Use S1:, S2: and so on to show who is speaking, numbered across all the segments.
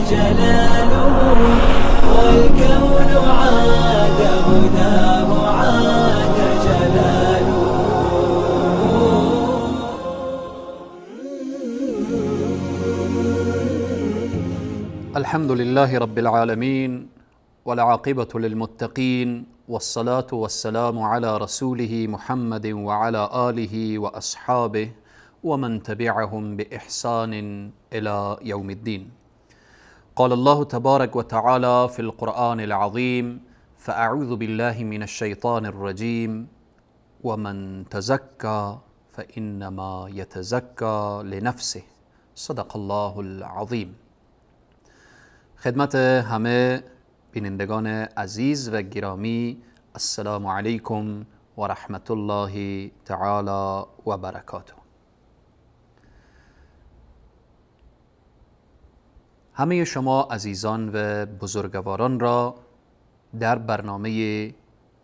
S1: جلاله، والكون عاد هداه عاد جلاله.
S2: الحمد لله رب العالمين، والعاقبة للمتقين، والصلاة والسلام على رسوله محمد وعلى آله وأصحابه ومن تبعهم بإحسان إلى يوم الدين. قال الله تبارك وتعالى في القرآن العظيم: فأعوذ بالله من الشيطان الرجيم، ومن تزكى فإنما يتزكى لنفسه. صدق الله العظیم. خدمت همه بینندگان عزیز و گرامی، السلام علیکم و رحمت الله تعالی و برکاته. همه شما عزیزان و بزرگواران را در برنامه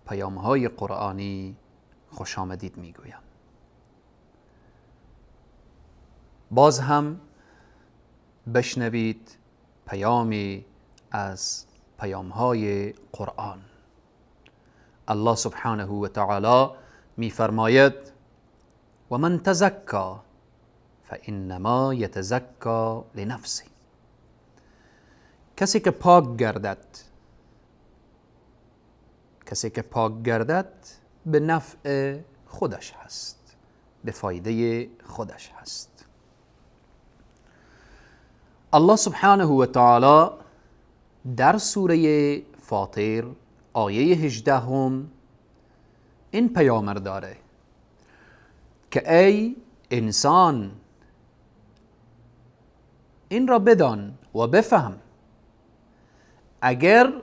S2: پیام‌های قرآنی خوش آمدید میگویم. باز هم بشنوید پیامی از پیام‌های قرآن. الله سبحانه و تعالی می‌فرماید: و من تزکی فإنما یتزکی لنفسه. کسی که پاک گردد، کسی که پاک گردد به نفع خودش هست، به فایده خودش هست. الله سبحانه و تعالی در سوره فاطر آیه 18 این پیام داره که ای انسان، این را بدان و بفهم، اگر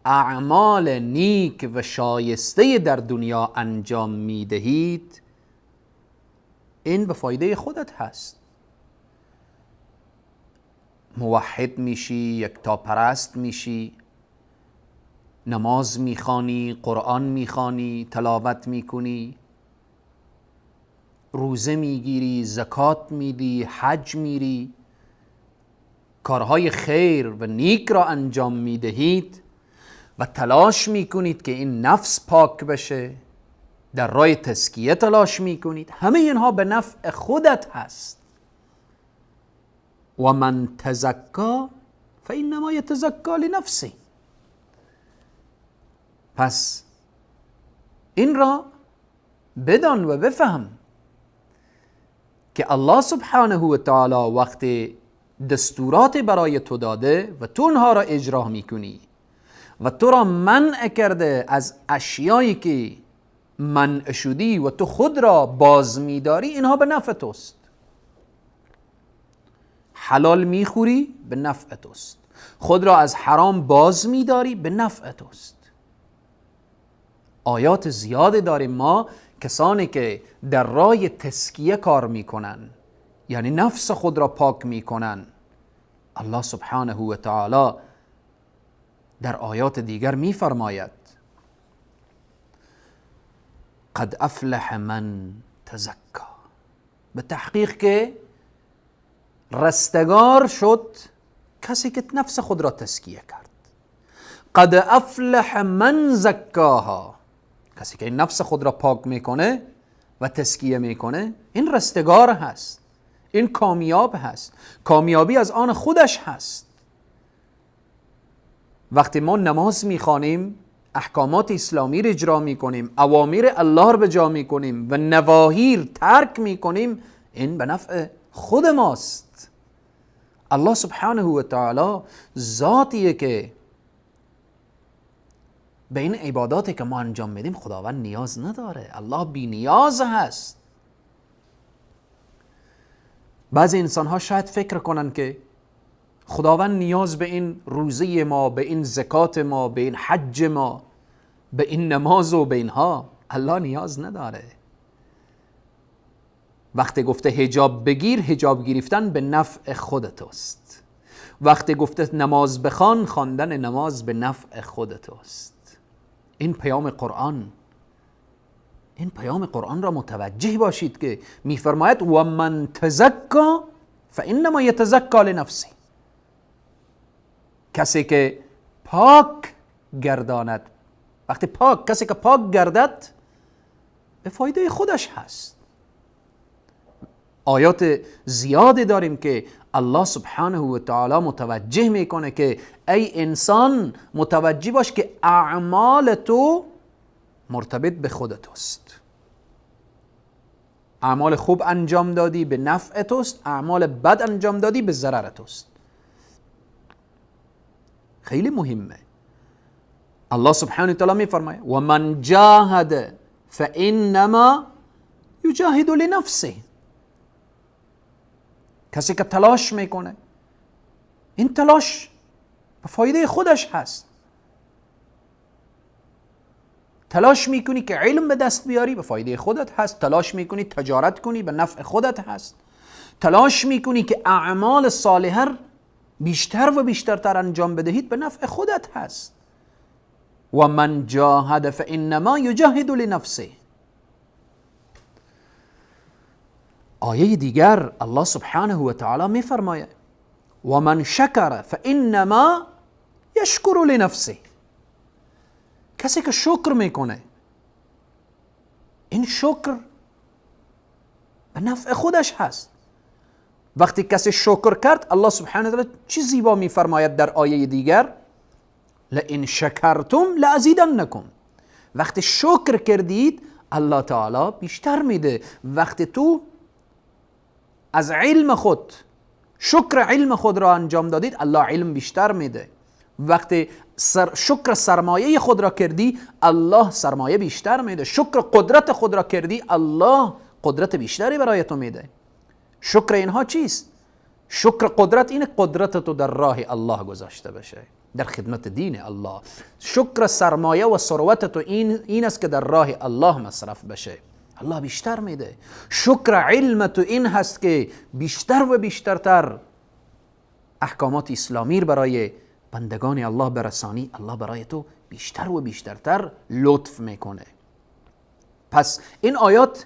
S2: اعمال نیک و شایسته در دنیا انجام میدهید، این به فایده خودت هست. موحد میشی، یکتاپرست میشی، نماز میخوانی، قرآن میخوانی، تلاوت میکنی، روزه میگیری، زکات میدی، حج میری، کارهای خیر و نیک را انجام میدهید و تلاش میکنید که این نفس پاک بشه، در راه تزکیه تلاش میکنید، همه اینها به نفع خودت هست. و من تزکا فإنما یتزکا لنفسه. پس این را بدان و بفهم که الله سبحانه و تعالی وقتی دستورات برای تو داده و تو اونها را اجرا میکنی و تو را منع کرده از اشیایی که منع شدی و تو خود را باز میداری، اینها به نفع توست. حلال میخوری به نفع توست، خود را از حرام باز میداری به نفع توست. آیات زیاد داریم ما، کسانی که در راه تزکیه کار میکنن، یعنی نفس خود را پاک میکنن. الله سبحانه و تعالی در آیات دیگر میفرماید: قد افلح من تزکا. به تحقیق که رستگار شد کسی که نفس خود را تزکیه کرد. قد افلح من زکاها. کسی که نفس خود را پاک میکنه و تزکیه میکنه، این رستگار هست، این کامیاب هست، کامیابی از آن خودش هست. وقتی ما نماز میخوانیم، احکامات اسلامی را اجرا میکنیم، اوامر الله را به جا میکنیم و نواهی ترک میکنیم، این به نفع خود ماست. الله سبحانه و تعالی ذاتیه که به این عباداتی که ما انجام میدیم خداوند نیاز نداره، الله بی نیاز هست. بعضی انسان ها شاید فکر کنن که خداوند نیاز به این روزه ما، به این زکات ما، به این حج ما، به این نماز و به اینها، الله نیاز نداره. وقتی گفته حجاب بگیر، حجاب گرفتن به نفع خودت است. وقتی گفته نماز بخوان، خواندن نماز به نفع خودت است. این پیام قرآن، این پیام قرآن را متوجه باشید که میفرماید و من تزکا فانما یتزکی لنفسه. کسی که پاک گرداند، وقتی پاک، کسی که پاک گردد به فایده خودش هست. آیات زیادی داریم که الله سبحانه و تعالی متوجه میکنه که ای انسان متوجه باش که اعمال تو مرتبط به خودت است. اعمال خوب انجام دادی به نفع توست، اعمال بد انجام دادی به ضرر توست. خیلی مهمه. الله سبحانه و تعالی میفرماید و من جاهد فانما یجاهد لنفسه. کسی که تلاش میکنه، این تلاش به فایده خودش هست. تلاش میکنی که علم به دست بیاری، به فایده خودت هست. تلاش میکنی تجارت کنی، به نفع خودت هست. تلاش میکنی که اعمال صالحه بیشتر و بیشترتر انجام بدهید، به نفع خودت هست. و من جاهد فانما یجاهد لنفسه. آیه دیگر الله سبحانه و تعالی میفرماید و من شکر فانما یشکر لنفسه. کسی که شکر میکنه، این شکر به نفع خودش هست. وقتی کسی شکر کرد، الله سبحانه و تعالی چی زیبا میفرماید در آیه دیگر: لئن شکرتم لازیدنکم. وقتی شکر کردید الله تعالی بیشتر میده. وقتی تو از علم خود شکر علم خود را انجام دادید، الله علم بیشتر میده. وقتی شکر سرمایه خود را کردی، الله سرمایه بیشتر میده. شکر قدرت خود را کردی، الله قدرت بیشتری برای تو میده. شکر اینها چیست؟ شکر قدرت این قدرت تو در راه الله گذاشته بشه، در خدمت دین الله. شکر سرمایه و ثروت تو این است که در راه الله مصرف بشه، الله بیشتر میده. شکر علم تو این هست که بیشتر و بیشترتر احکامات اسلامی برای بندگان الله برسانی، الله برای تو بیشتر و بیشترتر لطف میکنه. پس این آیات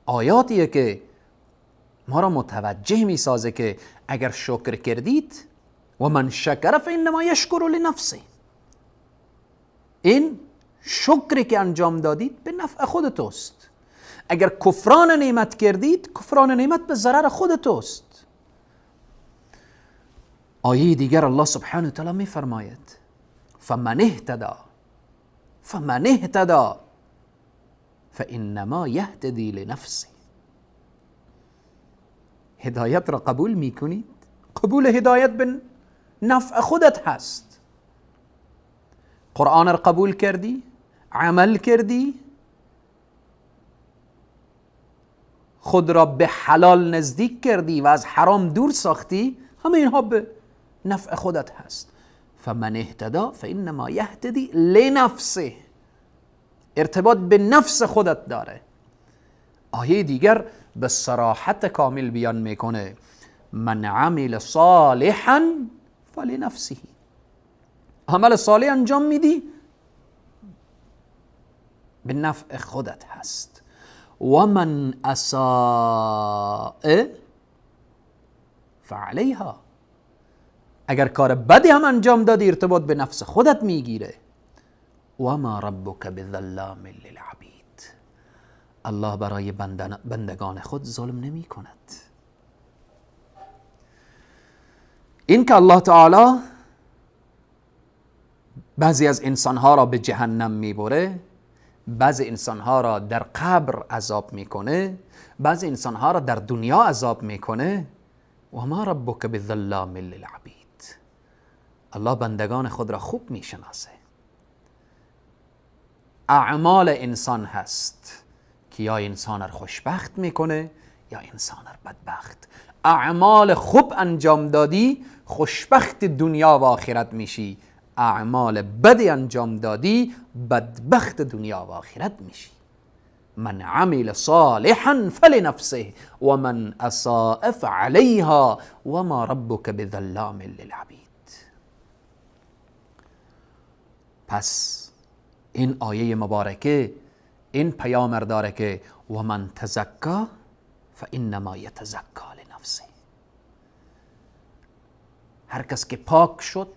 S2: آیاتیه که ما را متوجه میسازه که اگر شکر کردید، و من شکر فانما یشکر لنفسه، این شکری که انجام دادید به نفع خود توست. اگر کفران نعمت کردید، کفران نعمت به ضرر خود توست. آیه دیگر الله سبحانه و تعالی میفرماید فمن اهتدى فمن اهتدى فانما یهتدی لنفسه. هدایت را قبول میکنید؟ قبول هدایت به نفع خودت هست. قرآن را قبول کردی، عمل کردی، خود را به حلال نزدیک کردی و از حرام دور ساختی، همه اینها به نفع خودت هست. فمن اهتدى فانما یهتدی لنفسه، ارتباط به نفس خودت داره. آیه دیگر به صراحت کامل بیان میکنه من عمل صالحا فلنفسه. عمل صالح انجام میدی به نفع خودت هست. و من اساء فعلیها، اگر کار بدی هم انجام دادی ارتباط به نفس خودت میگیره. و ما ربک بظلام للعبید، الله برای بندگان خود ظلم نمی کند. این که الله تعالی بعضی از انسانها را به جهنم میبره، بعضی انسانها را در قبر عذاب میکنه، بعضی انسانها را در دنیا عذاب میکنه. و ما ربک بظلام للعبید، الله بندگان خود را خوب میشناسه. اعمال انسان هست که یا انسان را خوشبخت میکنه یا انسان را بدبخت. اعمال خوب انجام دادی خوشبخت دنیا و آخرت میشی، اعمال بد انجام دادی بدبخت دنیا و آخرت میشی. من عمل صالحا فلنفسه و من اساء فعلیها و ما ربک بظلام للعبید. پس این آیه مبارکه این پیام داره که و من تزکا فانما یتزکا لنفسه. لنفسه. هر کس که پاک شد،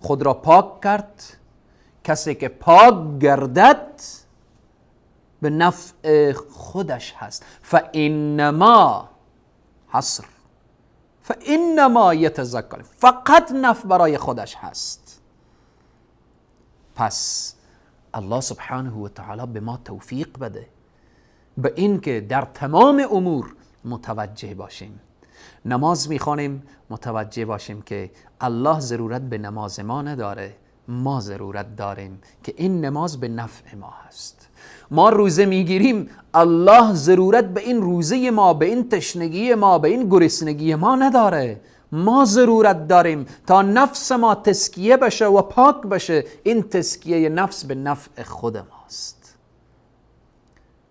S2: خود را پاک کرد، کسی که پاک گردد به نفع خودش هست. فانما حصر، فانما یتذکر، فقط نفع برای خودش هست. پس الله سبحانه و تعالی به ما توفیق بده به این که در تمام امور متوجه باشیم. نماز میخوانیم، متوجه باشیم که الله ضرورت به نماز ما نداره، ما ضرورت داریم که این نماز به نفع ما هست. ما روزه میگیریم، الله ضرورت به این روزه ما، به این تشنگی ما، به این گرسنگی ما نداره، ما ضرورت داریم تا نفس ما تزکیه بشه و پاک بشه. این تزکیه نفس به نفع خود ماست.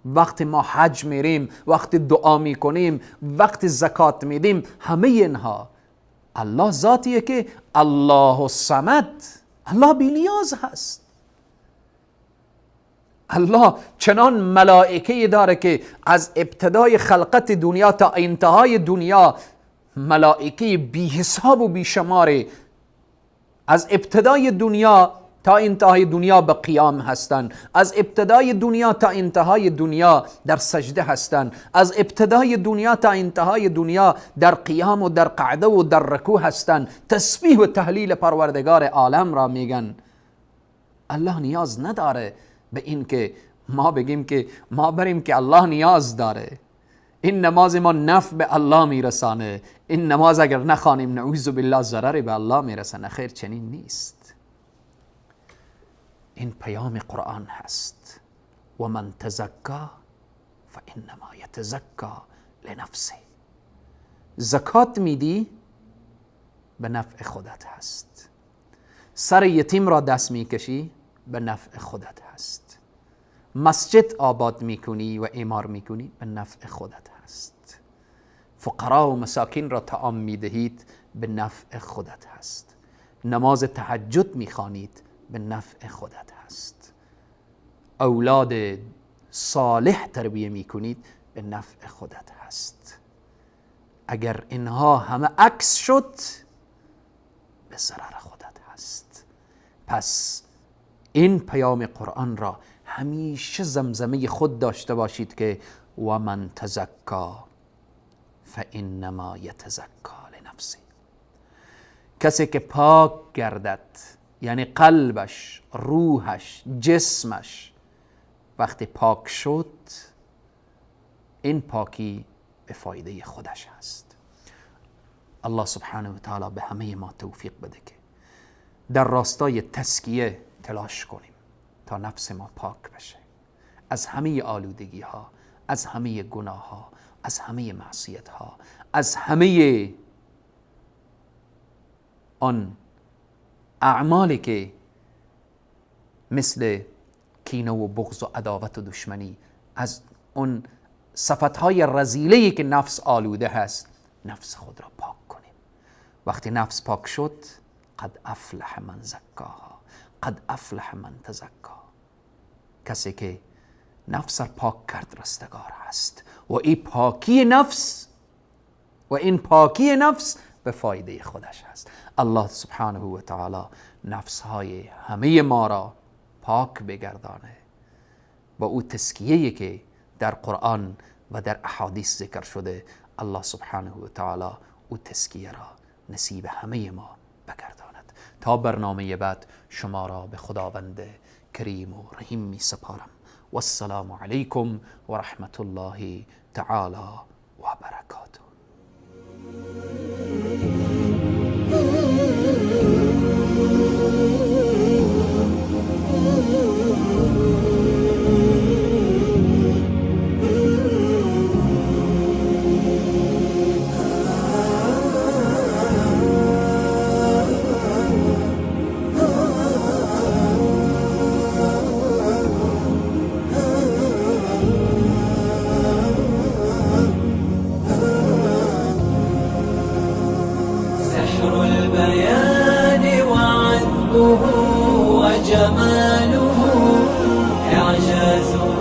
S2: وقتی ما حج میریم، وقتی دعا میکنیم، وقتی زکات میدیم، همه اینها الله ذاتیه که الله الصمد، الله بی نیاز هست. الله چنان ملائکه داره که از ابتدای خلقت دنیا تا انتهای دنیا ملائکه بی حساب و بی شماره از ابتدای دنیا تا انتهای دنیا به قیام هستند، از ابتدای دنیا تا انتهای دنیا در سجده هستند، از ابتدای دنیا تا انتهای دنیا در قیام و در قعده و در رکوع هستند، تسبیح و تهلیل پروردگار عالم را میگن. الله نیاز نداره به این که ما بگیم که ما بریم که الله نیاز داره. این نماز ما نفع به الله میرسانه، این نماز اگر نخوانیم نعوذ بالله ضرر به الله میرسانه. خیر، چنین نیست. این پیام قرآن هست. و من تزکا فانما یتزکا لنفسه. زکات میدی به نفع خودت هست. سر یتیم را دست میکشی به نفع خودت هست. مسجد آباد میکنی و اعمار میکنی به نفع خودت هست. فقرا و مساکین را طعام میدهید به نفع خودت هست. نماز تهجد میخوانید به نفع خودت هست. اولاد صالح تربیه میکنید به نفع خودت هست. اگر اینها همه عکس شد به ضرر خودت هست. پس این پیام قرآن را همیشه زمزمه خود داشته باشید که و من تزکا فانما یتزکا لنفسه. کسی که پاک گردد، یعنی قلبش، روحش، جسمش وقتی پاک شد، این پاکی به فایده خودش هست. الله سبحانه و تعالی به همه ما توفیق بده که در راستای تزکیه تلاش کنیم تا نفس ما پاک بشه از همه آلودگی ها، از همه گناه ها، از همه معصیت ها، از همه آن اعمالی که مثل کینه و بغض و عداوت و دشمنی، از اون صفتهای رذیله‌ای که نفس آلوده هست، نفس خود را پاک کنیم. وقتی نفس پاک شد، قد افلح من زکاها، قد افلح من تزکا. کسی که نفس را پاک کرد رستگار هست و این پاکی نفس و این پاکی نفس به فایده خودش هست. الله سبحانه و تعالی نفس های همه ما را پاک بگردانه با او تزکیه‌ای که در قرآن و در احادیث ذکر شده. الله سبحانه و تعالی او تزکیه را نصیب همه ما بگرداند. تا برنامه بعد شما را به خداوند کریم و رحیم می سپارم. والسلام علیکم و رحمت الله تعالی و برکاته.
S1: وجماله إعجاز.